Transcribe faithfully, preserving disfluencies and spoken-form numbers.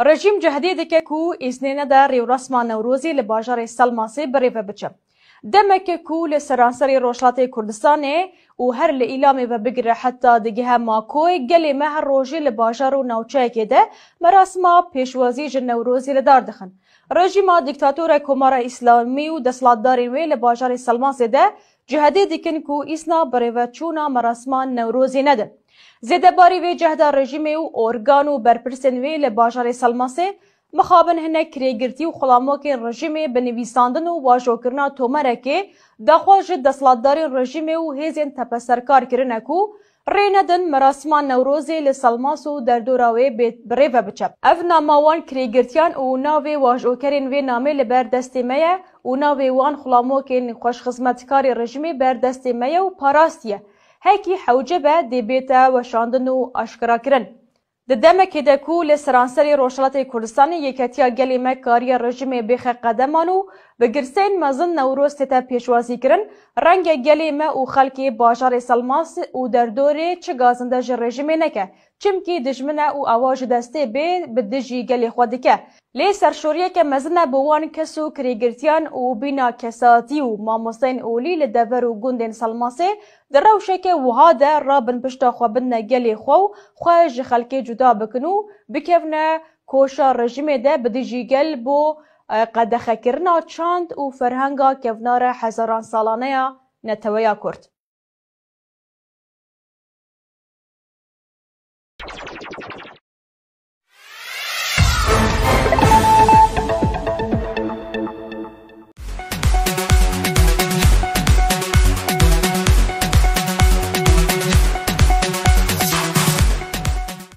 Rejîm cehdê dike ku îznê nede rêwresma Newrozê li bajarê Selmasê birêve biçe. Demeke ku li seranserê Rojhilatê Kurdistanê û her li Îlamê ve bigire heta digihe Makoyê, gelê me her rojê li bajar û navçeyekê de merasima pêşwazî ji Newrozê li dar dixin. Rejîma dîktator e Komara Îslamî û desthilatdarên wê li bajarê Selmasê de cehdê dikin ku îsna birêveçûna merasima Newrozê nedin. Zêdebarî vê cehda rejîmê û organ û berpirsên wê li bajarê Selmasê mixabin hinek kirêgirtî û xulamokên rejîmê bi nivîsandin û wajokirina tomerekê daxwaz ji desthilatdarên rejîmê û hêzên tepeserkar kirine ku rê nedin merasima Newrozê li Selmas û derdora wê bê birêve biçe. Ev nama wan kirêgirtiyan û navê wajokerên vê namê li ber destê me ye û navê wan xulamokên xweşxizmetkarê rejîmê ber destê me ye û parastiye. Hekî hewce be dê bête weşandin û aşkerakirin. Di demekê de ku li seranserê Rojhilatê Kurdistanê yeketiya gelê me kariye rejîmê bêxe qedeman û bi girseyên mezin Newroz tête pêşwazîkirin, renge gelê me û xelkê bajarê Selmas û derdorê çi gazinde ji rejîmê neke, çimkî dijmin e û ewa ji destê bê bi dijî gelê xwe dike. Lê serşoriyeke mezin e bo wan kes û kirêgirtiyan û bîna kesatî û mamosteyên olî li dever û gundên Selmasê di rewşeke wiha de rabin pişta xwe bidine gelê xwe û xwe ji xelkê cuda bikin û bikevne koşa rejîmê de bi dijî gel bo, e, qedexekirina çand û ferhenga kevnare hezaran salane ya neteweya Kurd.